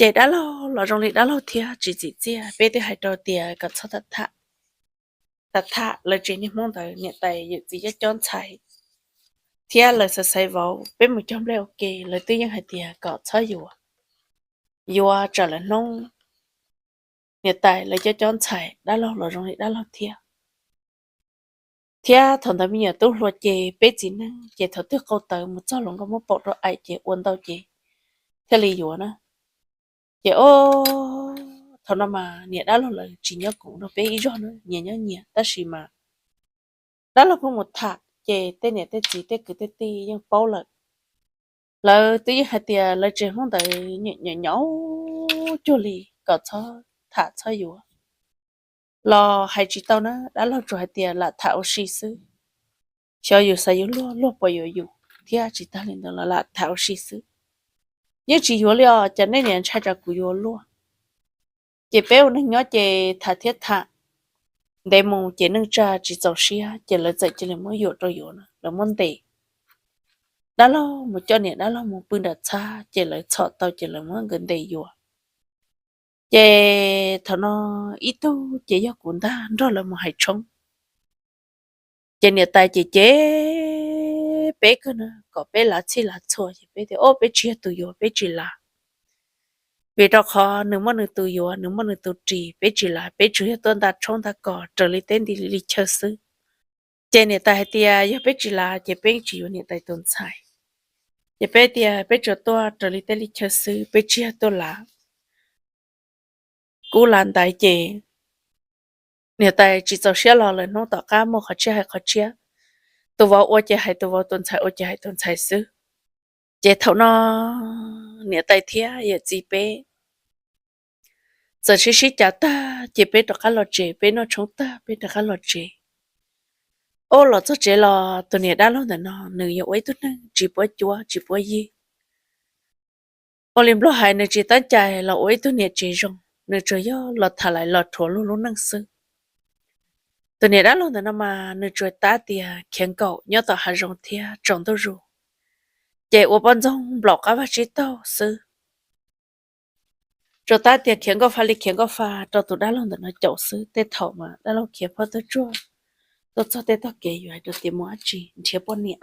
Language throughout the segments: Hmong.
Ces dab laug los zoo li dab laug thiab tsis txim txiaj, peb twb hais rau tias kom txhob tham tham, tham tham lawv tsev niaj hmoob ntawd niam tais yawm txiv cov cov ntxhais thiab lawv xaiv xaiv vauv, peb mus cog nplej ua ke, lawv twb yeej hais tias kom txhob yuav, yuav tsam lawv hnub niam tais lawv cov cov ntxhais dab laug los zoo li dab laug thiab. Thiab thaum ntawd me nyuam tub hluas ces peb txiv neej ces thaum twg qau tawv mus txog hluas nkauj muab paum rau aim ces ua ntau ces thiaj li yuav na. Ces o, thaum no mas niam dab laug lawv tsis nyob kuv nrog peb ib zog na, nyias nyob nyias, tab sis mas dab laug pheej mus tham ces tej niam tej txiv tej kwv tej tij yeej paub lawm. Lawv twb yeej hais tias lawv tsev hmoob ntawd nyaum nyaum cuag li kom txhob tham txhob yuav, los hais tsis tau na, dab laug tsuas hais tias lam tham ua si xwb. Xyov yus xav yuav luag, luag puas yuav yus, thiab tsis tag li ntawd los lam tham ua si xwb. Yeej tsis yuav li os, cas nej niam ntshai tsam kuv yuav luag. Ces peb ua neeg nyob ces tham thiab tham, ntev mus ces neej tsa tsis txaus siab ces lawv txawm cia li muab yuam rau yuav na, lawv muab ntes. Dab laug mus coj niam dab laug mus pw nram txhab ces lawv txhom tau ces lawv muab nkawd ntes yuav. Ces thaum no ib tug ces yog kuv ntag nrog lawv mus hais tshoob. Ces niam tais ces cem peb kawg na, kom peb lav txhij lav txhua, ces peb tias o peb tsis yog tus yuav, peb tsis lav. Vim rau qhov nws muaj nws tus yuav, nws muaj nws tus ris, peb tsis lav, peb tsuas yog tuaj nta tshoob nta kos raws li teb nti li chaw xwb. Ces niam tais hais tias yog peb tsis lav ces peb tsis yuav niam tais tus ntxhais. Ces peb tias peb tsuas tuaj raws li teb li chaw xwb, peb tsis yog tuaj lav. Kuv lav ntaiv ces niam tais tsis txaus siab los lawm hnub tom qab muaj qhov tshiab hais qhov tshiab, tus vauv ua ces hais tus vauv, tus ntxhais ua ces hais tus ntxhais xwb. Ces thaum no niam tais thiab yawm txiv peb txawm sib sib cav tag ces peb rov qab los tsev, peb noj tshoob tag peb rov qab los tsev. Ob los txog tsev los tus niam dab laug ntawm no nws yuav ua ib tug neeg tsis puab cuab tsis puab yig. Ua li nplog hais nws tsis tab cai los ua ib tug niam tsev zoo, nws tsuas yog los tham lais los rhuav luag lub neej xwb. Tus niam dab laug ntawm no mas nws tsuas tab tias khiav nkaum nyob tom hav zoov thiab tsaus ntuj zus, ces ua poj ntxoog nplaum qab vaj tsib taug xwb. Tsuas tab tias khiav nkauj fa li khiav nkauj fa rau tus dab laug ntawm no caum xwb. Tej thaum mas dab laug khiav phab tawb tsuag tuaj txog tej tog kev yuav hais rau tias mus dab tsi nrhiav poj niam,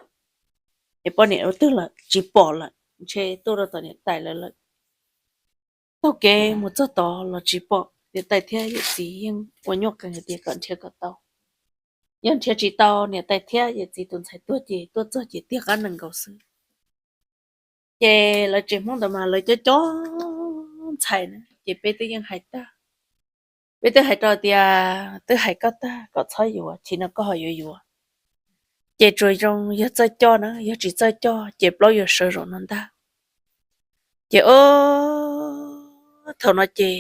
es poj niam ua twg lawm tsis pom lawm, ntshe tuaj rau tom niam tais lawv lawm. Taug kev mus txog tod los tsis pom, niam tais thiab yawm txiv yeej ua nyuaj qees hais tias kom nrhiav kom tau. Yog nrhiav tsis tau niam tais thiab yawm txiv tus ntxhais tuag ces tuaj txog ces tiag qab nees nkaus xwb. Ces lawv tsev hmoob ntawd mas lawv cov cov ntxhais na ces peb twb yeej hais tag, peb twb hais rau tias twb hais koj tag kom txhob yuav, chim no koj ho yuav yuav ces tsuas zoo yog txawj coj na, yog tsis txawj coj ces plaub yuav sawv zaum no ntag. Ces o, thaum no ces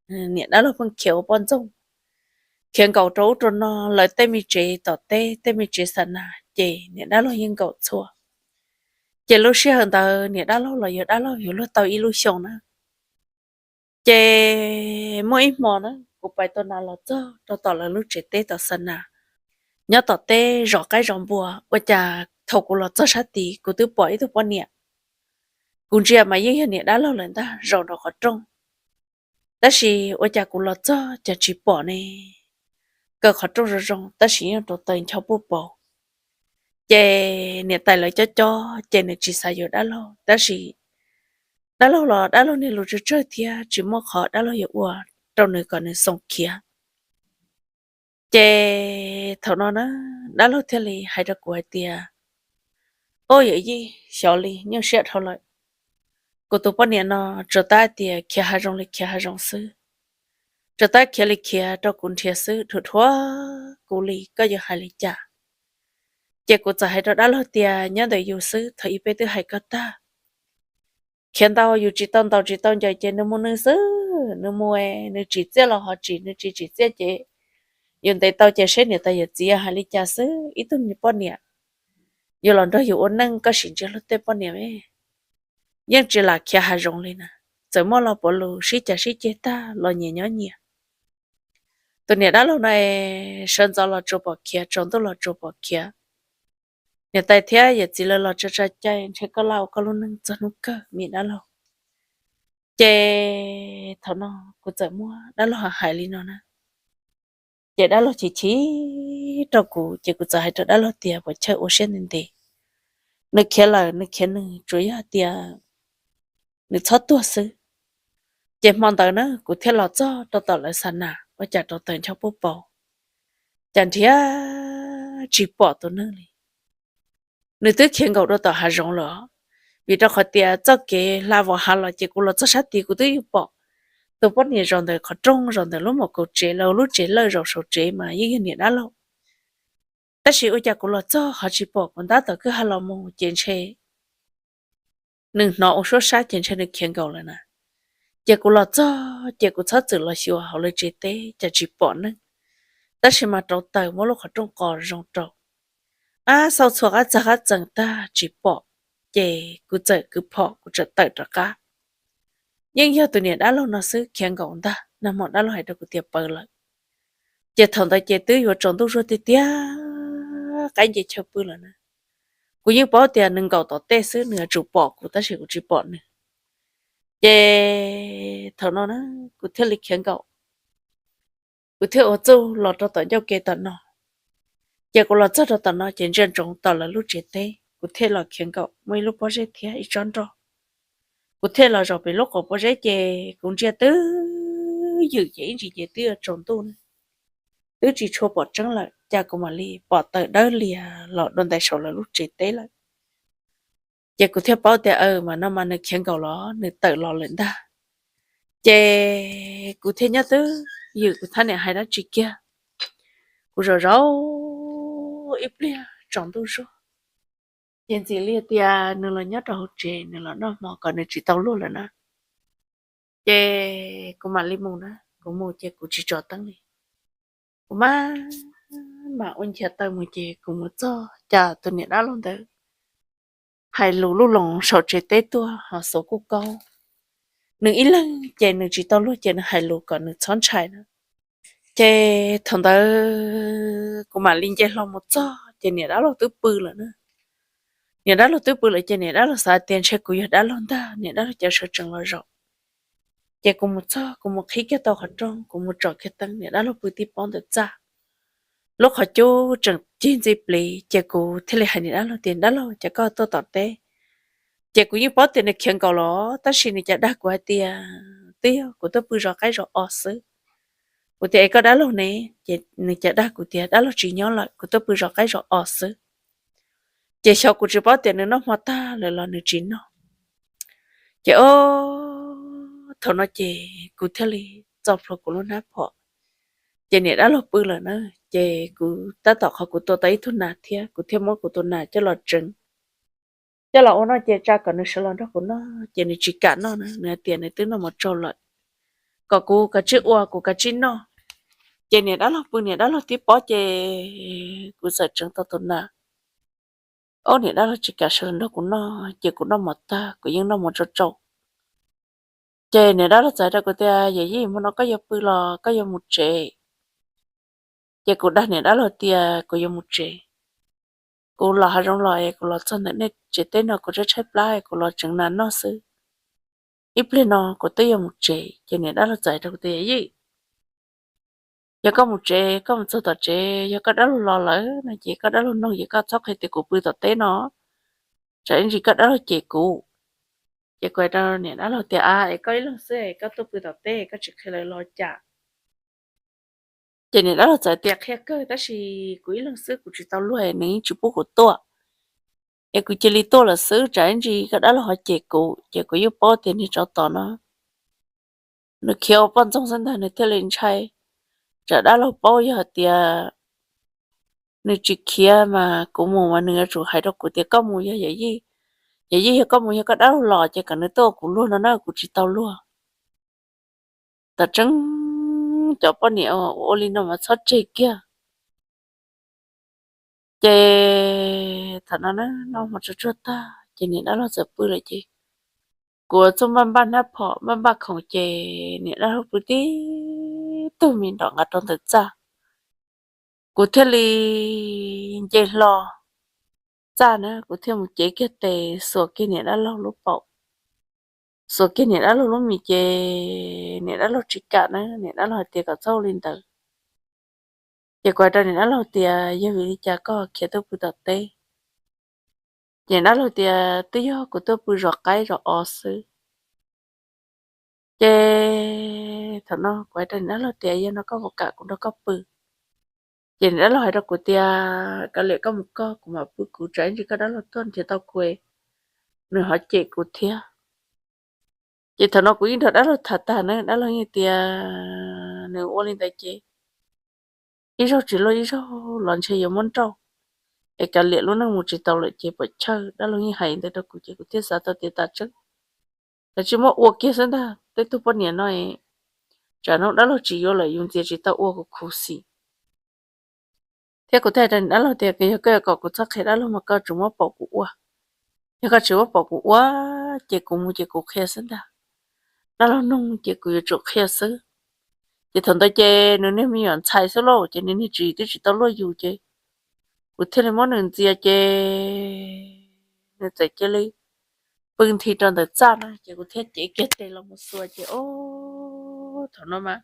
niam dab laug pheej khiav ua poj ntxoog, khiav nkaum rau ub rau no, lawv tej me tsev tom teb tej me tsev xa nas ces niam dab laug yeej nkaum txhua. Ces lub sij hawm ntawd niam dab laug los yog dab laug yuav luag tau ib lub xyoo na. Ces muaj ib hmo na kuv pais tau nas los txog rau tom lawv lub tsev teb tom xa nas, nyob tom teb zov qaib zov npua, ua cas thaum kuv los txog sab tid kuv twb pom ib tug poj niam. Kuv ntsia mas yeej yog niam dab laug lawm ntag, zaum nraum qhov rooj. Tab sis ua cas kuv los txog cas tsis pom ne, kaw qhov rooj zoo zoo tab sis yeej rauv taws ncho puj paus. Ces niam tais lawv cob cob ces nws tsis xav yuav dab laug, tab sis dab laug los dab laug niag lus tsawg tsawg thiab tsis muaj qhov dab laug yuav ua rau nws kom nws xoo khiav. Ces thaum no na dab laug thiaj li hais rau kuv hais tias, Ub yawm yij, xyov li nyuaj siab dhau lawm. Kuv tus poj niam no tsuas tab tias khiav hav zoov li khiav hav zoov xwb, tsuas tab khiav li khiav rau kuv nrhiav xwb, dhuav dhuav kuv li, koj yuav hais li cas? Ces kuv txawm hais rau dab laug tias, Nyob ntawm yus xwb, thaum ub peb twb hais koj tag, khiav ntau yus tsis tau ntaus tsis tau ncaws ces nws mus nws xwb, nws mus nws tsim txiaj los ho tsim, nws tsis tsim txiaj ces yus ntes tau ces seb niam tais yawm txiv hais li cas xwb. Ib tug poj niam yuav los nrog yus ua neej, koj sim ntsia luag tej poj niam yeej tsis lam khiav hav zoov li na, txawm muaj lo puav lus sib cav sib ceg tag los nyias nyob nyias. Tus niam dab laug no es sawv ntxov los tsuas pom khiav, tsaus ntuj los tsuas pom khiav. Niam tais thiab yawm txiv lawv los tsa tsa caij, ntshe koj laj ua koj lub neej txog hnub kawg me dab laug. Ces thaum no kuv txawm muab dab laug hais li no na, ces dab laug chim chim rau kuv, ces kuv txawm hais rau dab laug tias, Puas chawj ua siab ntev ntev, nws khiav lawm nws khiav nws, tsuas yog tias nws txhob tuag xwb. Ces hmo ntawd na kuv thiaj los txog rau tom lawv xa nas ua cas rau taws ncho puab paus, cas nrhiav tsis pom tus neeg li. Nws twb khiav nkaum rau tom hav zoov lawm, vim rau qhov tias txoj kev hla vos hav los ces kuv los txog sab tid kuv twb yeej pom tus poj niam zaum ntawm qhov rooj, zaum ntawm lub mom kaus tsev, lawv lub tsev lawj zaum saum tsev mas yeej yog niam dab laug. Tab sis ua cas kuv los txog ho tsis pom, kuv ntab tom kwj ha los mus ces ntshe nws hnov ua suab sab ces ntshe nws khiav nkaum lawm na. Ces kuv los txog ces kuv txhob txwm los xyuas hauv lawv tsev teb cas tsis pom neeg, tab sis mas rauv taws muab lub qhov rooj qos zoo rau, ab xauj txhua qab txag qab txees tag tsis pom. Ces kuv txawm kwv phom kuv txawm tawm rov qab. Yeej yog tus niam dab laug no xwb khiav nkaum ntag, nag hmo dab laug hais rau kuv tias pawv lawm. Ces thaum ntawd ces twb yuav tsaus ntuj zuag tiag tiag, qaib nce chaw pw lawm na. Kuv yeej paub tias nws nkaum tom tej xwb nws yuav tsum pom kuv tab sis kuv tsis pom nws. Ces thaum no na kuv thiaj li khiav nkaum, kuv thiaj ua txuj los rau tom ncauj ke tom no. Ces kuv los txog rau tom no ces ntsia ntsoov tom lawv lub tsev teb, kuv thiaj los khiav nkaum muaj ib lub pob zeb thiab ib tsob nroj. Kuv thiaj los zaum pem lub qaum pob zeb ces kuv ntsia twb ywm ces ib ntsis ces twb yuav tsaus ntuj na, twb tsis tshua pom tseeb lawm cas kuv mam li pom taws dawb lias los dua ntais saum lawv lub tsev teb lawm. Ces kuv thiaj paub tias aw mas no mas nws khiav nkaum los nws tawm los lawm ntag. Ces kuv thiaj nyob twb ywm kuv thiaj niam hais dab tsi kiag. Kuv zaum zaum ib pliag tsaus ntuj zuag, ces ntxim li tias nws los nyob rau hauv tsev nws los noj hmo kom nws tsis tau luag lawm na. Ces kuv mam li mus na, kuv mus ces kuv tsis tso teeb li. Kuv mam mam ua nchiav taw mus ces kuv mus txog cas tus niam dab laug ntawd hais lus lub loos saum tsev teb tuaj ho xuav kuj kaub. Nws ib leeg ces nws tsis tau luag ces nws hais lus kom nws txhob ntshai na. Ces thaum ntawd kuv mam li nce hlo mus txog ces niam dab laug twb pw lawm na. Niam dab laug twb pw lawm ces niam dab laug xav tias ntshe kuv yog dab laug ntag, niam dab laug cav sawv tsees los zaum. Ces kuv mus txog kuv mus qhib kiag tau qhov rooj kuv mus tsom kiag teeb, niam dab laug pw tib pob ntawm txaj. Lub qhov cub tseem cig ntxi pliv ces kuv thiaj li hais niam dab laug tias, Dab laug, cas koj tuaj tom teb? Ces kuv yeej paub tias nws khiav nkaum los tab sis nws cas dag kuv hais tias twb yog kuv tuaj pw zov qaib zov os xwb. Kuv tias, Es koj dab laug ne? Ces nws cas dag kuv tias dab laug tsis nyob lawm, kuv tuaj pw zov qaib zov os xwb. Ces xyov kuv tsis paub tias nws noj hmo tag lawm los nws tsis noj. Ces o, thaum no ces kuv thiaj li txo plhuav kuv lub hnab phom. Ces niam dab laug pw lawm na, ces kuv tab tom qhov kuv tua tau ib tug nas thiab kuv thiaj muab kuv tus nas coj los tseev, coj los ua noj ces tsa kom nws sawv los nrog kuv noj ces nws tsis kam noj na, nws hais tias nws twb noj mov tsau lawm, kom kuv kav tsij ua kuv kav tsij noj. Ces niam dab laug pw niam dab laug tib pob ces kuv txawm tseev tau tus nas. Ob niam dab laug tsis kam sawv los nrog kuv noj ces kuv noj mov tag kuv yeej noj mov tsau tsau. Ces niam dab laug txawm hais rau kuv tias, Yawm yij, hmo no koj yuav pw los koj yuav mus tsev? Ces kuv dag niam dab laug tias kuv yuav mus tsev. Kuv los hav zoov los es kuv los txog ntawm nej tsev teb no kuv tshaib tshaib plab es kuv los tseev nas noj xwb. Ib pliag no kuv twb yuav mus tsev. Ces niam dab laug txawm hais rau kuv tias, Yawm yij, yog koj mus tsev, koj mus txog tom tsev, yog koj dab laug los lawm no ces koj dab laug noog ces koj txhob qhia tias kuv pw tom teb no, tsam ib ntsis koj dab laug cem kuv. Ces kuv hais rau niam dab laug tias, A, es koj ib leeg xwb es koj tuaj pw tom teb koj tsis qhia lawv los cas? Ces niam dab laug txawm tias, Qhia kawg tab sis kuv ib leeg xwb kuv tsis tau luag, nws yeej tsis pub kuv tuaj. Es kuv cia li tuaj lawm xwb, tsam ib ntsis koj dab laug ho cem kuv. Ces kuv yeej paub tias niag tsov tom no nws khiav ua poj ntxoog xwb ntag nws thiaj li ntshai. Tsam dab laug paub yog hais tias nws tsis khiav mas kuv mus mas nws yuav tsum hais rau kuv tias koj mus yog yawm yij, yawm yij yog koj mus yog koj dab laug los ces kom nws tuaj ua kuv luag no na, kuv tsis tau luag. Tam tseeb cov poj niam ua li no mas txhob tseg kiag. Ces thaum no na noj hmo tsuag tsuag tag ces niam dab laug txawm pw lawm ces kuv ua txuj npaj npaj hnab phom npaj npaj khoom ces niam dab laug pw tib tug me nrom nqa rau ntawm txaj. Kuv thiaj li nce hlo txaj na, kuv thiaj mus cev kiag tes xuas kiag niam dab laug lub paum. xuas kiag niam dab laug lub mis ces niam dab laug tsis kam na, niam dab laug hais tias kom txhob ua li ntawd. Ces kuv hais rau niam dab laug tias yog vim li cas koj khiav tuaj pw tom teb? Ces niam dab laug tias twb yog kuv tuaj pw zov qaib zov os xwb. Ces thaum no kuv hais rau niam dab laug tias yog no koj puas kam kuv nrog koj pw? Ces niam dab laug hais rau kuv tias kav liam koj mus koj, kuv mam pw kuv, tsam ib ntsis koj dab laug tuaj nrhiav tau kuv, nws ho cem kuv thiab. Ces thaum no kuv yeej nrog dab laug tham tag na, dab laug yeej tias nws ua li ntawd ces ib zaug tsis luaj ib zaug los ntshe yuav muab nrauj, es kav liam lub neej mus tsis tau lawm ces puas chawj. Dab laug yeej hais ntawd rau kuv ces kuv thiaj xav tau tias tas tseeb, kav tsij muab ua kiag xwb ntag, tej tug poj niam no tsam no dab laug tsis yuav lawm yus ntxias tsis tau ua kuv khuv xim. Thiab kuv thiaj hais rau dab laug tias yog koj yuav kom kuv txhob qhia dab laug mas koj tsuas muab paum kuv ua. Yog koj tsis muab paum kuv ua ces kuv mus ces kuv qhia xwb ntag. Dab laug nug ces kuv yuav tsum qhia xwb. Ces thaum ntawd ces nws niag me nyuam ntxhais xwb lauj, ces nws niag tsis twb tsis tau luaj yus ces kuv thiaj li muab nws ntxias ces nws txawm cia li pw nthi rau ntawm txaj na, ces kuv thiaj cev kiag tes los mus xuas ces o, thaum no mas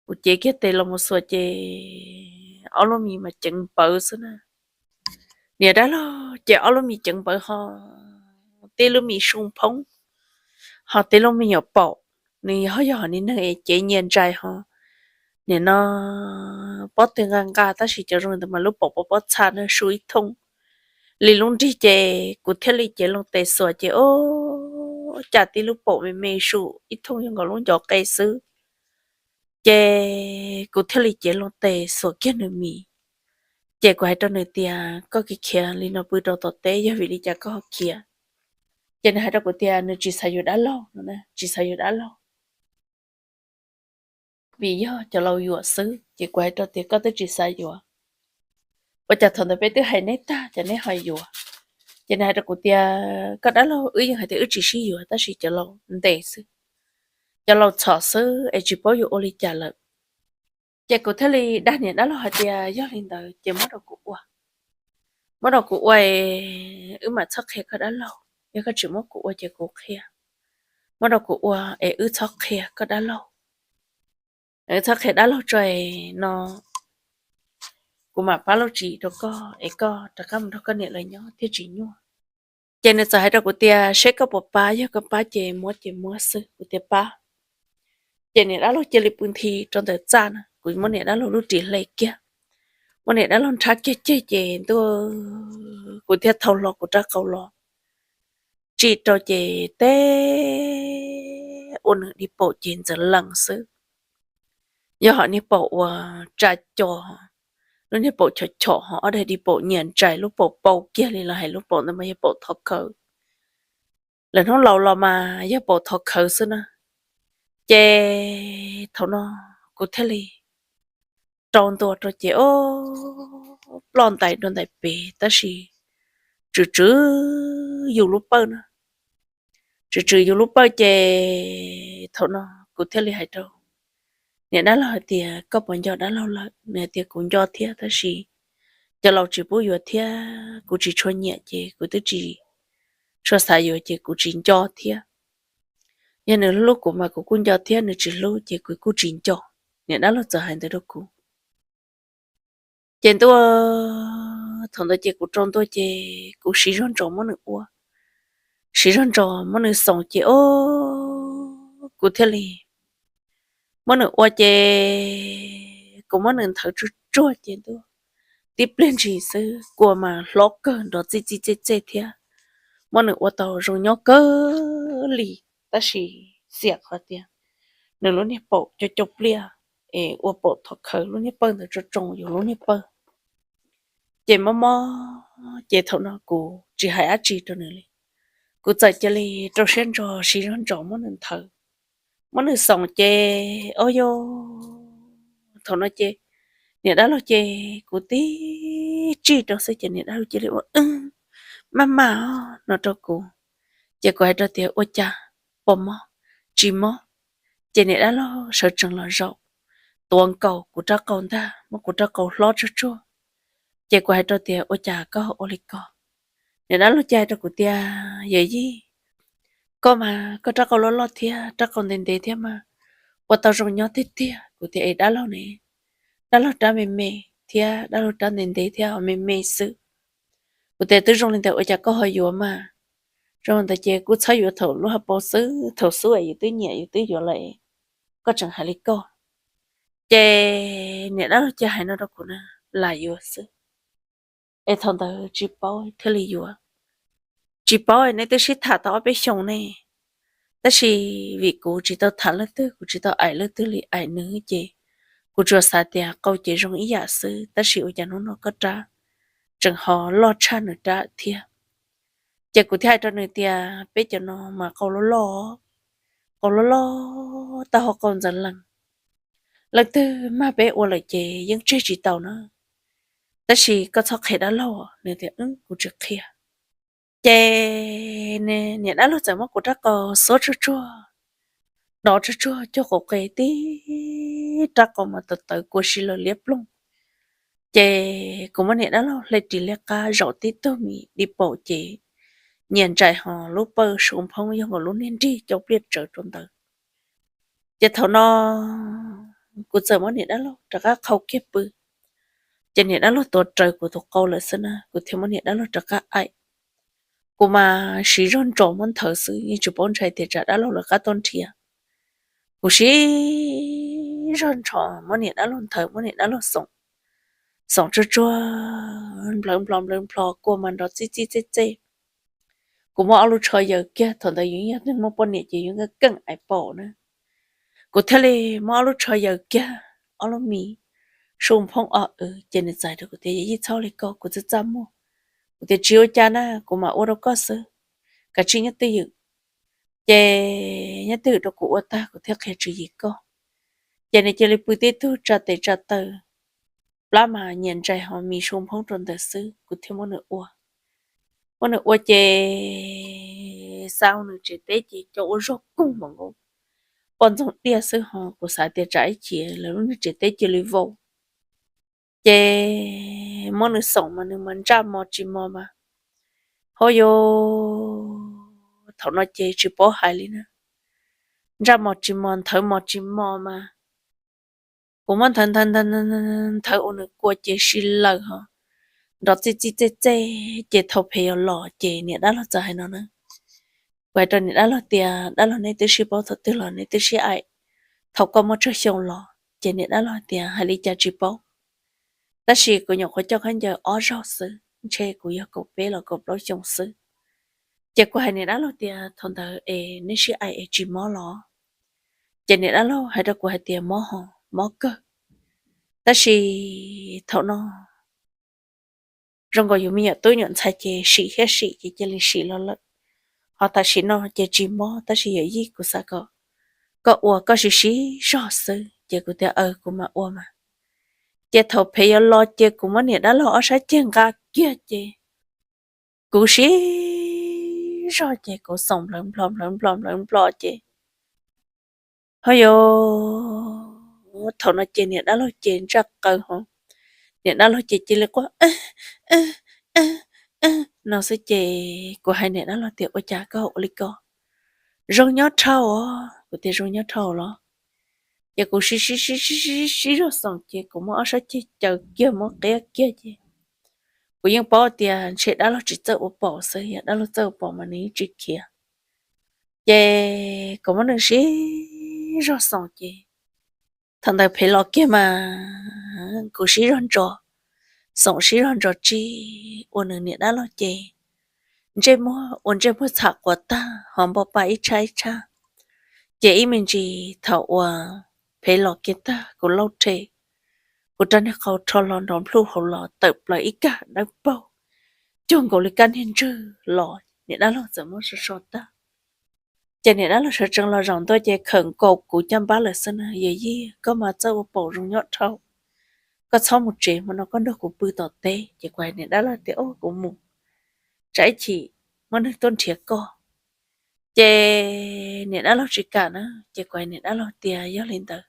kuv cev kiag tes los mus xuas ces ob lub mis mas ceev npawv xwb na. Niam dab laug ces ob lub mis ceev npawv ho tib lub mis su phoob, ho tib lub me nyuam paum, nws ho yog niag neeg es cev nyias ntsais ho nim no pob tw nqa nqa tab sis cov zoo ntawd mas lub paum pob pob txha na su ib thooj li lub nrig ces kuv thiaj li cev loo tes xuas ces o, cas tib lub paum me me su ib thooj yog nkaus lub ncov qe xwb. Ces kuv thiaj li cev loo tes xuas kiag nws mis. Ces kuv hais rau nws tias koj khiav khiav li no pw rau tom teb yog vim li cas koj ho khiav? Ces nws hais rau kuv tias nws tsis xav yuav dab laug no, tsis xav yuav dab laug vim yog cov laus yuam xwb. Ces kuv hais rau tias koj twb tsis xav yuav, ua cas thaum ntawd peb twb hais neb tag ces neb ho yuav? Ces nws hais rau kuv tias koj dab laug wb yeej hais tias wb tsis sib yuav tab sis cov laus ntes xwb, cov laus txhom xwb es tsis paub yuav ua li cas lawm. Ces kuv thiaj li dag niam dab laug hais tias yog li ntawd ces muab rau kuv ua, muab rau kuv ua, wb mam txhob qhia koj dab laug, yog koj tsis muab kuv ua ces kuv qhia. Muab rau kuv ua es wb txhob qhia koj dab laug, wb txhob qhia dab laug tso no, kuv mam pab lauj tsim rau koj es koj rov qab mus nrog koj niam lawv nyob thiaj tsis nyuaj. Ces nws txawm hais rau kuv tias seb koj puas pab, yog koj pab ces muab ces muab xwb. Kuv tias pab. Ces niam dab laug cia li pw nthi rau ntawm txaj na, kuv muab niam dab laug lub ris hle kiag, muab niam dab laug nrhab kiag ceg ces ntuj, kuv thiaj thau hlo kuv rab qau los tsim rau ces teb ua nws dig paum ces ntxeev lees xwb. Yog hom niag paum uas tsa co, lub niag paum chom chom ho ob daim dig paum nyias ntsais, lub paum pau kiag li los hais lub paum ntawd mas yog paum thov khawv. Lawv hnub laus los mas yog paum thov khawv xwb na. Ces thaum no kuv thiaj li rau ntua rau ces o, ploj ntais rau ntais pem tab sis tswm tswm yus lub pawj na, tswm tswm yus lub pawj ces thaum no kuv thiaj li hais rau niam dab laug hais tias koj puas nco dab laug lawm? Nws hais tias kuv nco thiab tab sis cov laus tsis pub yuav thiab kuv tsis tshua nyiam ces kuv twb tsis tshua xav yuav ces kuv tsis nco thiab. Yog nws hlub kuv mas kuv kuj nco thiab, nws tsis hlub ces kuv kuj tsis nco. Niam dab laug txawm hais ntawd rau kuv. Ces ntua, thaum ntawd ces kuv rau ntua ces kuv siv zog ntsos muab nws ua, siv zog ntsos muab nws xoos ces o, kuv thiaj li muab nws ua ces kuv muab nws nthawv tsuag tsuag ces ntua, tib pliag ntshis xwb kua mas hlob kawg nrov txij txij txej txej thiab. Muab nws ua tau zoo nyob kawg li, tab sis xiam qhov tias nws lub niag paum cau cau pliaj es ua paum thov khawv, lub niag pawj ntawd tsoo tsoo yus lub niag pawj. Ces mob mob ces thaum no kuv tsis hais dab tsi rau nws li, kuv txawm cia li rau siab ntso siv zog ntsos muab nws nthawv, muab nws xoos ces o yo, thaum no ces niam dab laug ces kuv tib tsij rau xwb ces niam dab laug cia li ua maj maj no rau kuv. Ces kuv hais rau tias ua cas, puas mob, tsis mob? Ces niam dab laug sawv tsees los zaum, tuav nkaus kuv rab qau ntag, muab kuv rab qau hlob tsuag tsuag. Ces kuv hais rau tias ua cas koj ua li ko? Niam dab laug cia hais rau kuv tias yawm yij, Koj mas koj rab qau loj loj thiab rab qau ntev ntev thiab mas ua tau zoo nyob tiag tiag. Kuv tias es dab laug ne? Dab laug rab me me thiab dab laug rab ntev ntev thiab ho me me xwb. Kuv tias twb zoo li ntawd ua cas koj ho yuav mas? Zoo ntawd ces kuj txhob yuav thaum lub hauv paus xwb, thaum xub es yus twb nyiam yus twb yuav lawm, koj tseem hais li koj. Ces niam dab laug cia hais no rau kuv na, lam yuav xwb. Es thaum ntawd tsis paub thiaj li yuav. Tsis paub neb twb sib tham tau ob peb xyoos ne, tab sis vim kuv tsis tau tham leej twg, kuv tsis tau aim leej twg li, aim nws ces kuv tsuas xav tias qau ces zoo ib yam xwb, tab sis ua cas hnub no koj rab tseem ho loj tshaj nws rab thiab. Ces kuv thiaj hais rau nws tias peb cov no mas qau loj loj, qau loj loj, tau ho qau ntxeev lees. Leej twg mag peb ua lawm ces yeej tseg tsis tau na. Tab sis koj txhob qhia dab laug. Nws tias kuv tsis qhia. Ces niam dab laug txawm muab kuv rab qau xuab tsuag tsuag, dov tsuag tsuag cuag qau qe tib rab qau mas tawv tawv kua si lawm liab ploog. Ces kuv muab niam dab laug hle ris liab qab zaum tib tug mis di paum ces nyias ntsais ho lub pawj su nphoob yog nkaus lub niag nrig cau pliaj tsawv rau ntawd. Ces thaum no kuv txawm muab niam dab laug rov qab qhau kiag pw. Ces niam dab laug tuav rawv kuv tus qau lawm xwb na, kuv thiaj muab niam dab laug rov qab aim. Kuv mas siv zog ntsos muab nthawv xwb, yeej tsis paub ntshai tias tsam dab laug lawv qab tuaj nrhiav. Kuv siv zog ntsos muab niam dab laug nthawv, muab niam dab laug xoom, xoom tsuag tsuag, nplawv nplho nplawv nplho, kua mas nrov txij txij txej txej. Kuv muab ob lub tsho yaws kiag, thaum ntawd yus yog neeg muaj poj niam ces yus keej keej aim paum na. Kuv thiaj li muab ob lub tsho yaws kiag, ob lub mis su nphoob o w, ces nws txais rau kuv tias yawm yij txhob li ko, kuv txaj txaj muag. Kuv tias tsis ua cas na, kuv mam ua rau koj xwb, kav tsij nyob twj ywm. Ces nyob twj ywm rau kuv ua tag kuv thiaj qhia tswv yim koj. Ces nws cia li pw tib tug tsa tes tsa taw, plab mas nyias ntsais ho mis su nphoob rau ntawd xwb, kuv thiaj muab nws ua. Muab nws ua ces xa nws tsev teb ces cov ua zog koog npaum nkaus poj ntxoog diaj xwb ho kuv xav tias tsam ib chim lawv lub niag tsev teb cia li vau. Ces muab nws xoom mas nws mas ntsaj mos tsis mos mas, hauj yus, thaum no ces tsis paub hais li na. Ntsaj mos tsis mos, nthawv mos tsis mos mas kuv muab nthawv nthawv nthawv nthawv ua nws kua ces si lawm ho nrov txij txij txej txej. Ces thaum phem yuav los ces niam dab laug txawm hais no na. Kuv hais rau niam dab laug tias dab laug, neb twb sib paub thaum twg los neb twb sib aim thaum koj muaj tsawg xyoo los? Ces niam dab laug tias hais li cas tsis paub, tab sis kuv nyuam qhuav coj khaub ncaws ob zaug xwb, ntshe kuv yog kaum peb los kaum plaub xyoo xwb. Ces kuv hais niam dab laug tias thaum ntawd es neb sib aim es tsis mob los? Ces niam dab laug hais rau kuv hais tias mob ho, mob kawg, tab sis thaum no zoo nkaus yus me nyuam tub nyuam ntxhais ces sim thiab sim ces cia li sim los lawm. Ho tam sim no ces tsis mob, tab sis yawm yij, kuv xav kom koj ua koj siv siv zog xwb. Ces kuv tias aws, kuv mam ua mas. Ces thaum phem yuav los ces kuv muab niam dab laug ob sab ceg nqa kiag ces kuv siv zog ces kuv xoom nplawv nplho nplawv nplho nplawv nplho ces, hauj yus, thaum no ces niam dab laug ces ntsaj qaws ho, niam dab laug ces cia li quaj no xwb. Ces kuv hais niam dab laug tias ua cas koj ua li ko, zoo nyob dhau os? Kuv tias zoo nyob dhau los. Ces kuv siv siv siv siv siv zog xoom ces kuv muab ob sab ceg caws kiag muab qiab kiag ces kuv yeej paub tias ntshe dab laug tsis txawj ua paum xwb, yog dab laug txawj ua paum mas nws yeej tsis khiav. Ces kuv muab nws siv zog xoom ces thaum ntawd phem los kiag mas kuv siv zog ntsos, xoom siv zog ntsos tsig ua nws niam dab laug ces ntsej muag ua ntsej muag txham quav tag ho npau pa ib tshab ib tshab. Ces ib me ntsis thaum uas phem los kiag tag kuv lauj rhe, kuv rab niag qau rho hlo nrov nplhuj hauv los tawm plaws ib kag dawb paug cuag nkaus li kab niag ntswg los niam dab laug txawm muab so so tag. Ces niam dab laug sawv tsees los zaum ntua ces khawm nkaus kuv caj npab lawm xwb na, yawm yij, koj mas txawj ua paum zoo nyob dhau, koj txhob mus tsev, hmo no koj nrog kuv pw tom teb. Ces kuv hais niam dab laug tias o, kuv mus, tsam ib chim muaj neeg tuaj nrhiav koj. Ces niam dab laug tsis kam na, ces kuv hais niam dab laug tias yog li ntawd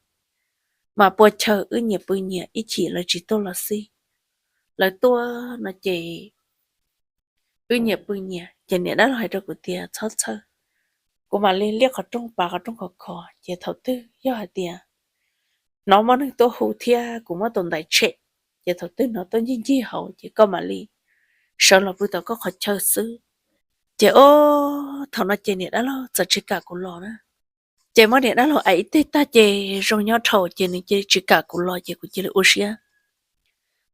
mas pua chaw, wb nyias pw nyias, ib chim lawv tsis tuaj los xij, lawv tuaj no ces wb nyias pw nyias. Ces niam dab laug hais rau kuv tias txhob txhawj, kuv mam li liab qhov rooj, pav qhov rooj khov kho, ces thaum twg yog hais tias hnov muaj neeg tuaj hu thiab kuv muab tus ntaiv tshem, ces thaum twg hnov tuaj ncig ncig hauv ces koj mam li sawv los pw tom koj qhov chaw xwb. Ces ob thaum no ces niam dab laug txawm tsis kam kuv los na. Ces muab niam dab laug aim ib teg tag ces zoo nyob dhau ces nws cia li tsis kam kuv los ces kuv cia li ua siab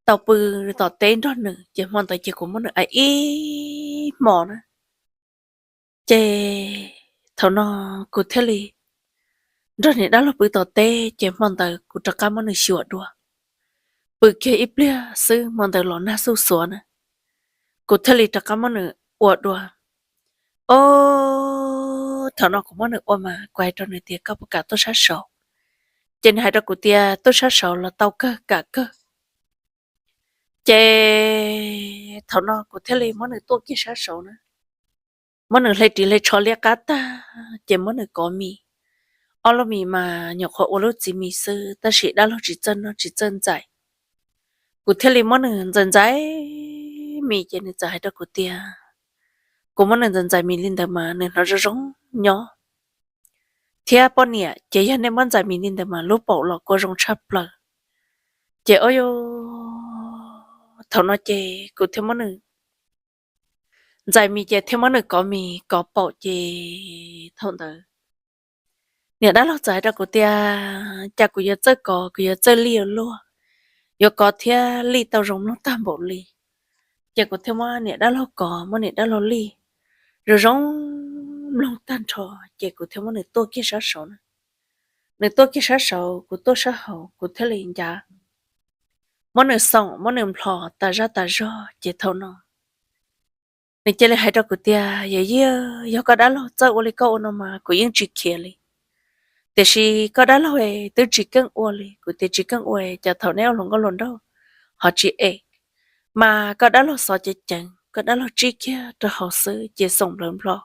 tau pw tom teb nrog nws. Ces hmo ntawd ces kuv muab nws aim ib hmo na. Ces thaum no kuv thiaj li nrog niam dab laug pw tom teb, ces hmo ntawd kuv rov qab muab nws xyuas dua. Pw kiag ib pliag xwb hmo ntawd los nag xuj xuav na, kuv thiaj li rov qab muab nws ua dua. Ob thaum no kuv muab nws ua mas kuv hais rau nws tias koj puas kam tuaj sab saud? Ces nws hais rau kuv tias tuaj sab saud los tau kawg, kam kawg. Ces thaum no kuv thiaj li muab nws tuaj kiag sab saud na. Muab nws hle ris hle tsho liab qab tag ces muab nws kov mis. Ob lub mis mas nyuam qhuav ua lub txiv mis xwb tab sis dab laug tsis txawj noj tsis txawj ntxais. Kuv thiaj li muab nws ntxais ntxais mis ces nws txawm hais rau kuv tias kuv muab nws ntxais ntxais mis li ntawd mas nws hnov zoo zoo nyob. Thiab poj niam ces yog nej muab ntxais mis li ntawd mas lub paum los kua zoo tshaj plaws. Ces o, thaum no ces kuv thiaj muab nws ntxais mis ces thiaj muab nws kov mis kov paum ces thaum ntawd niam dab laug txawm hais rau kuv tias cas kuv yuav txawj kov, kuv yuav txawj lij ua luaj, yuav kov thiab lij tau zoo mloog tag npaum li. Ces kuv thiaj muab niam dab laug kov, muab niam dab laug lij zoo zoo mloog tag nrho, ces kuv thiaj muab nws tuaj kiag sab saud na. Nws tuaj kiag sab saud, kuv tuaj sab hauv, kuv thiaj li ncav muab nws xoom, muab nws nplhos tas zaj tas zog. Ces thaum no nws cia li hais rau kuv tias, Yawm yij, yog koj dab laug txawj ua li koj ua no mas kuv yeej tsis khiav li. Tiam sis koj dab laug twb tsis keej ua li. Kuv tias, Tsis keej ua, cas thaum neb ua hluas nkauj hluas nraug ho tsis em, mas koj dab laug xov ceev ceev, koj dab laug tsib kiag rau hauv xwb ces xoom nplawv nplho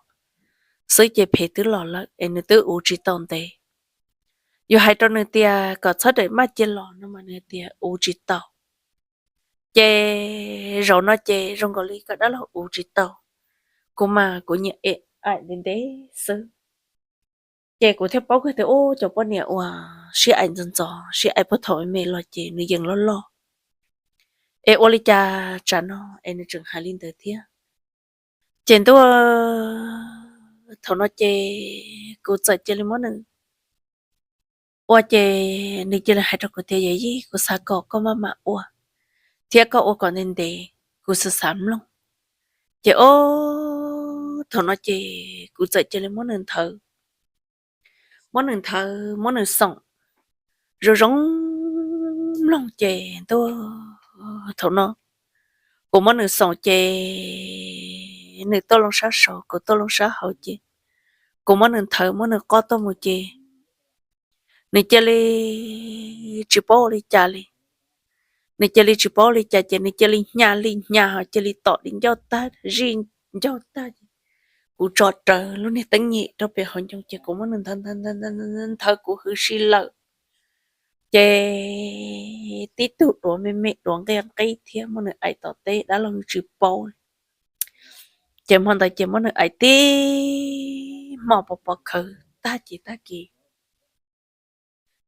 xwb ces phem twb los lawm es nws twb uv tsis tau ntev. Yuav hais rau nws tias kom txhob daim maj cia los no mas nws tias uv tsis tau. Ces zaum no ces zoo nkaus li koj dab laug uv tsis tau, kuv mas kuv nyiam em aim ntev ntev xwb. Ces kuv thiaj paub kiag tias ub, cov poj niam uas sib aim ntxov ntxov, sib aim puag thaum me me los ces nws yees loj loj. Es ua li cas tsam no es nws tseem hais li ntawd thiab? Ces ntuj, thaum no ces kuv txawm cia li muab nws ua ces nws cia li hais rau kuv tias, Yawm yij, kuv xav kom koj maj mam ua thiab koj ua kom ntev ntev, kuv xav xav mloog. Ces ob thaum no ces kuv txawm cia li muab nws nthawv, muab nws nthawv, muab nws xoom zoo zoo mloog ces ntuj, thaum no kuv muab nws xoom ces nws tuaj loo sab saud, kuv tuaj loo sab hauv ces kuv muab nws nthawv, muab nws qob tuaj mus ces nws cia li tsis paub ua li cas li. Nws cia li tsis paub ua li cas ces nws cia li hnya li hnya ho cia li tom li ncauj tag, zij ncauj tag. Kuv tso rawv lub niag teeb nyem rau pem hauv ncoo ces kuv muab nws nthawv nthawv kuv hwv si lawm. Ces tib tug duav me me duav nqia nqib thiab muab nws aim tom teb, dab laug tsis paub li. Ces hmo ntawd ces muab nws aim tib hmo pov pov khawv tag ces tag kis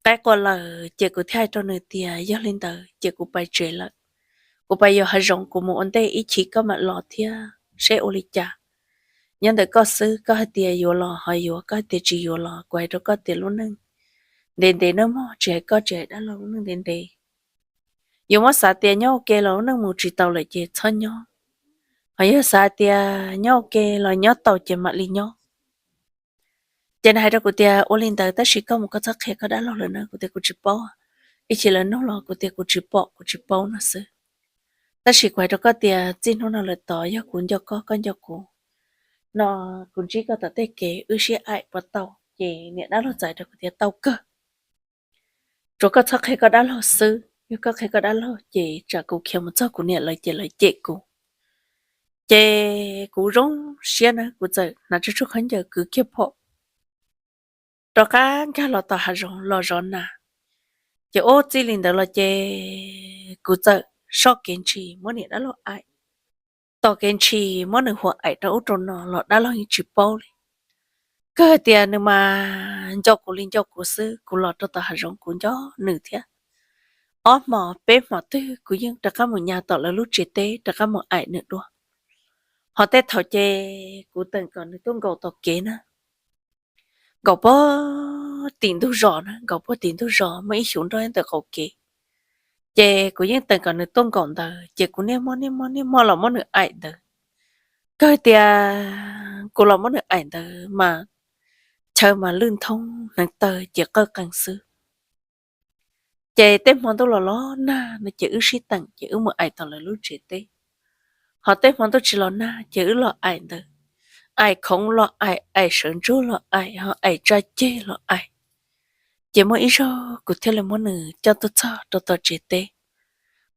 qaib qua lawm ces kuv thiaj hais rau nws tias, Yog li ntawd ces kuv pais tsev lawm. Kuv pais yuav hav zoov, kuv mus ua ntej, ib chim koj mam los thiab seb ua li cas. Nyob ntawm koj xwb, koj hais tias yuav los ho yuav, koj hais tias tsis yuav los kuv hais rau koj tias lub neej ntev ntev nawb mog, tsis hais koj tsis hais dab laug, lub neej ntev ntev. Yuav muab xav tias nyob ua ke los lub neej mus tsis tau lawm ces txhob nyob, ho yog xav tias nyob ua ke los nyob tau ces mam li nyob. Ces nws hais rau kuv tias, Ua li ntawd tab sis koj mus koj txhob qhia koj dab laug lawm na. Kuv tias, Kuv tsis paub. Ib chim lawv nug los kuv tias kuv tsis pom, kuv tsis paub no xwb. Tab sis kuv hais rau koj tias txij hnub no lawm tod yog kuv nco koj, koj nco kuv no, kuv ntsib koj tom tej kev wb sib aim puas tau? Ces niam dab laug txais rau kuv tias, Tau kawg. Tsuas koj txhob qhia koj dab laug xwb, yog koj qhia koj dab laug ces tsam kuv khiav mus txog kuv niam lawv ces lawv cem kuv. Ces kuv zoo siab na, kuv txawm hnav tsug tsug khaub ncaws kwv kiag phom rov qab nkag los tom hav zoov los zov nas. Ces ub, txij li ntawd los ces kuv txawm soj kev ntshis muab niam dab laug aim, tos kev ntshis muab nws huam aim rau ub rau no los dab laug yeej tsis paub li. Kawg tias nws mas nco kuv li nco kuv xwb, kuv los rau tom hav zoov kuv nco nws thiab. Ob hmos peb hmos twg kuv yeej rov qab mus nyas tom lawv lub tsev teb rov qab mus aim nws dua. Ho tej thaum ces kuv teem kom nws tuaj nkaum tom kev na, nkaum puag tim ntug zos na, nkaum puag tim ntug zos muaj ib xyuv nroj ntawm qaum kev. Ces kuv yeej teem kom nws tuaj nkaum ntawd ces kuv niaj hmo niaj hmo niaj hmo los muab nws aim ntawd. Kawg tias kuv los muab nws aim ntawd mas chaw mas lwj nthoob hneev taw ces qawj qees xwb. Ces tej hmo ntuj los los nag no ces wb sib teem ces wb mus aim tom lawv lub tsev teb. Ho tej hmo ntuj tsis los nag ces wb los aim ntawd, aim khoov los aim, aim sawv ntsug los aim, ho aim tsa ceg los aim. Ces muaj ib zaug kuv thiaj li muab nws coj tuaj txog rau tom tsev teb,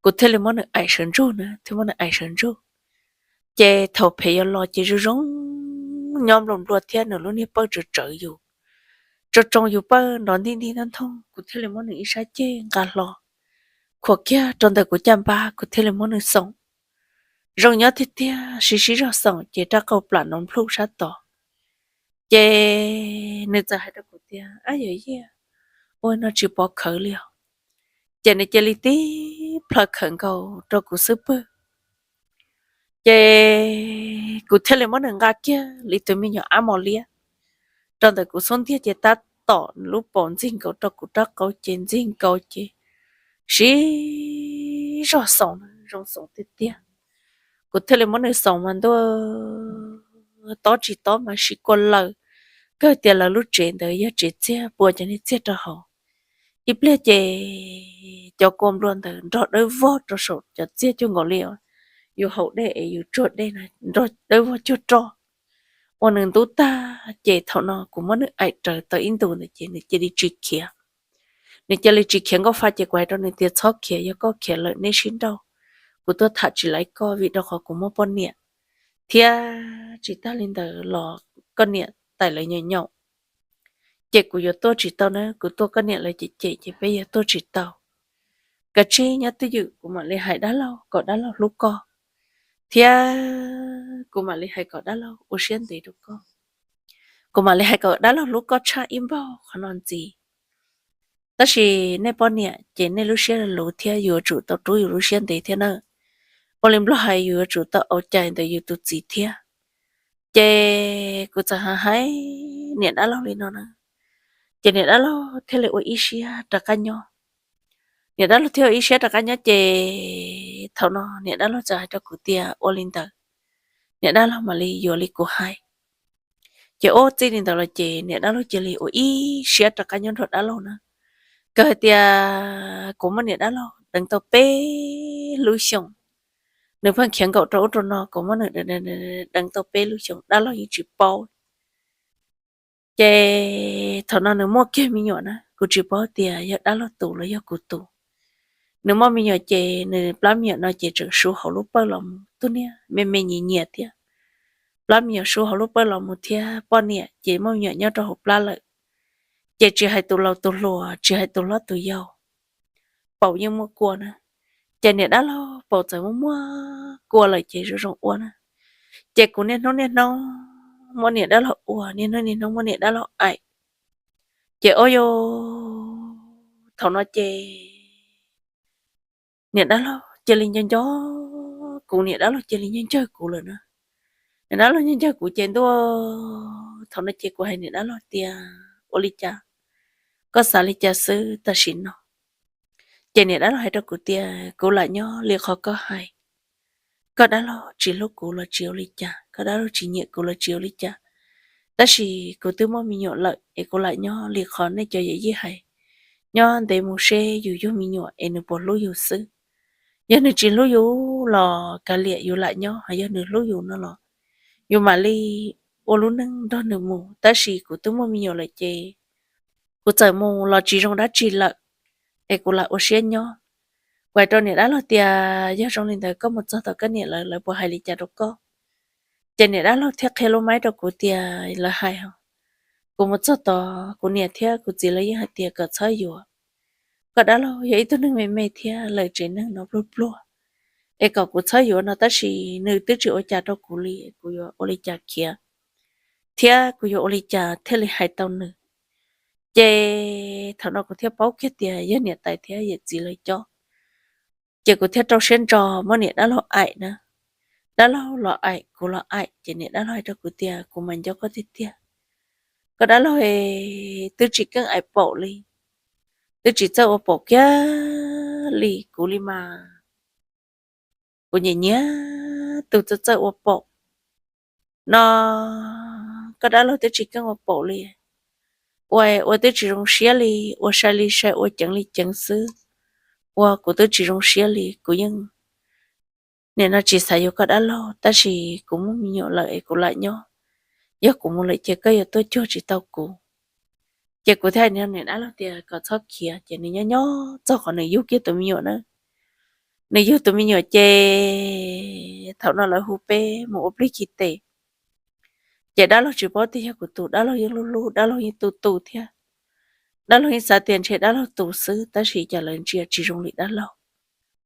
kuv thiaj li muab nws aim sawv ntsug na, thiaj muab nws aim sawv ntsug. Ces thaum phem yuav los ces zoo zoo nyob nplua nplua thiab nws lub niag pawj tsawv tsawv yus, tsoo tsoo yus pawj nrov ntij ntij nthooj nthooj, kuv thiaj li muab nws ib sab ceg nqa hlo, khuam kiag rau ntawm kuv caj npab kuv thiaj li muab nws xoom. Zoo nyob tiag tiag sib sib zog xoom ces raj qau plam nrov nplhuj sab tod. Ces nws txawm hais rau kuv tias, Ab yawm yij, ua no tsis pov khawv li os. Ces nws cia li tib plhaw khawm nkaus rau kuv xub pwg. Ces kuv thiaj li muab nws nqa kiag li tus me nyuam ab mos liab rau ntawm kuv xub ntiag ces tab tom nws lub paum ntxig nkaus rau kuv rab qau ces ntxig nkaus ces sib zog xoom, zoo xoom tiag tiag. Kuv thiaj li muab nws xoom mas ntuj, tob tsis tob mas sib kua lawm. Kawg tias lawv lub tsev ntawd yog tsev txiag, puas cov niag txiag rau hauv. Ib pliag ces cov kua nplua ntawd nrog dawb vog rau saum cov txiag cuag nkaus li yus haus dej es yus tsuag dej na, nrog dawb vog cuag roj. Ua nws ntub tag ces thaum no kuv muab nws aim raws tau ib ntus ntawd ces nws cia li tsis khiav. Nws cia li tsis khiav nkauj fa ces kuv hais rau nws tias, Txhob khiav, yog koj khiav lawm neb sib nrauj, kuv tuaj tham tsis laiv koj vim rau qhov kuv muaj poj niam, thiab tsis tag li ntawd los koj niam tais lawv nyaum nyaum, ces kuv yuav tuaj tsis tau na, kuv tuaj koj niam lawv cem cem ces peb yuav tuaj tsis tau. Kav tsij nyob twj ywm kuv mam li hais dab laug kom dab laug hlub koj, thiab kuv mam li hais kom dab laug ua siab ntev rau koj. Kuv mam li hais kom dab laug hlub koj tshaj ib npaug qhov no ntxiv. Tab sis nej poj niam ces nej lub siab luv thiab yus yuav tsum tau rub yus lub siab ntev thiab na. Ua li Nplog hais yus yuav tsum tau au cai ntawm yus tus txiv thiab. Ces kuv txawm hais hais niam dab laug li no na, ces niam dab laug thiaj li ua ib siab rov qab nyob. Niam dab laug thiaj ua ib siab rov qab nyob ces thaum no niam dab laug txawm hais rau kuv tias ua li ntawd, niam dab laug mam li yuav li kuv hais. Ces ua txij li ntawd los ces niam dab laug cia li ua ib siab rov qab nyob nrog dab laug na. Kawg hais tias kuv muab niam dab laug deev tau peb lub xyoos, nws pheej khiav nkaum rau ub rau no, kuv muab nws deev tau peb lub xyoos dab laug yeej tsis paub. Ces thaum no nws muaj kiag me nyuam na, kuv tsis paub tias yog dab laug tus los yog kuv tus. Nws muaj me nyuam ces nws plab me nyuam no ces tseem su hauv lub pawj los mus, tus niag me me nyias nyias thiab. Plab me nyuam su hauv lub pawj los mus thiab poj niam ces muaj me nyuam nyob rau hauv plab lawm. Ces tsis hais tus laus tus hluas, tsis hais tus hlob tus yau, paum yeej muaj kua na. Ces niam dab laug paum txawm muaj muaj kua lawm ces zoo zoo ua na. Ces kuv niaj hnub niaj hnub muab niam dab laug ua, niaj hnub niaj hnub muab niam dab laug aim. Ces ua yus thaum no ces niam dab laug cia li nco nco kuv, niam dab laug cia li nco nco kuv lawm na. Niam dab laug nco nco kuv ces ntuj, thaum no ces kuv hais niam dab laug tias, ua li cas, koj xav li cas xwb tam sim no? Ces niam dab laug hais rau kuv tias, kuv lam nyob li qhov koj hais. Koj dab laug tsis hlub kuv los tsis ua li cas, koj dab laug tsis nyiam kuv los tsis ua li cas, tab sis kuv twb muaj me nyuam lawm es kuv lam nyob li qhov nej cov yawm yij hais, nyob ntev mus seb yus yug me nyuam es nws puas hlub yus xwb. Yog nws tsis hlub yus los kav liam, yus lam nyob, ho yog nws hlub yus no los yus mam li ua lub neej nrog nws mus, tab sis kuv twb muaj me nyuam lawm ces kuv txawm mus los tsis zoo dab tsi lawm, es kuv lam ua siab nyob. Kuv hais rau niam dab laug tias, yog zoo li ntawd koj mus txog tom koj niam lawv, lawv puas hais li cas rau koj? Ces niam dab laug thiaj qhia lub maib rau kuv tias, lawv hais os. Kuv mus txog tod kuv niam thiab kuv txiv lawv yeej hais tias kom txhob yuav. Koj dab laug yog ib tug neeg me me thiab lawm tsev neeg no pluag pluag, es kom kuv txhob yuav no tab sis nws twb tsis ua cas rau kuv li, kuv yuav ua li cas khiav? thiab kuv yuav ua li cas thiaj li hais tau nws. Ces thaum no kuv thiaj paub kiag tias yog niam tais thiab yawm txiv lawv coj. Ces kuv thiaj rau siab ntso muab niam dab laug aim na. Dab laug los aim, kuv los aim, ces niam dab laug hais rau kuv tias, kuv mas nco koj tiag tiag. Koj dab laug twb tsis keej aim paum li, twb tsis txawj ua paum kiag li kuv li mas. Kuv nyiam nyiam tus txawj txawj ua paum no. Koj dab laug twb tsis keej ua paum li, ua ua twb tsis zoo siab li, ua sai li sai, ua ceev li ceev xwb, ua kuv twb tsis zoo siab li. Kuv yeej, nim no tsis xav yuav koj dab laug, tab sis kuv muaj me nyuam lawm es kuv lam nyob. Yog kuv mus lawm ces koj yuav tuaj cuag tsis tau kuv. Ces kuv thiaj hais niam dab laug tias kom txhob khiav, ces nws nyob nyob txog qhov nws yug kiag tus me nyuam na. Nws yug tus me nyuam ces thaum no lawv hu peb mus ua plig khi tes. Ces dab laug tsis paub tias yog kuv tus, dab laug yeej hlub hlub, dab laug yeej tu tu thiab. Dab laug yeej xav tias ntshe dab laug tu xwb, tab sis cas lawv ntsia tsis zoo li dab laug.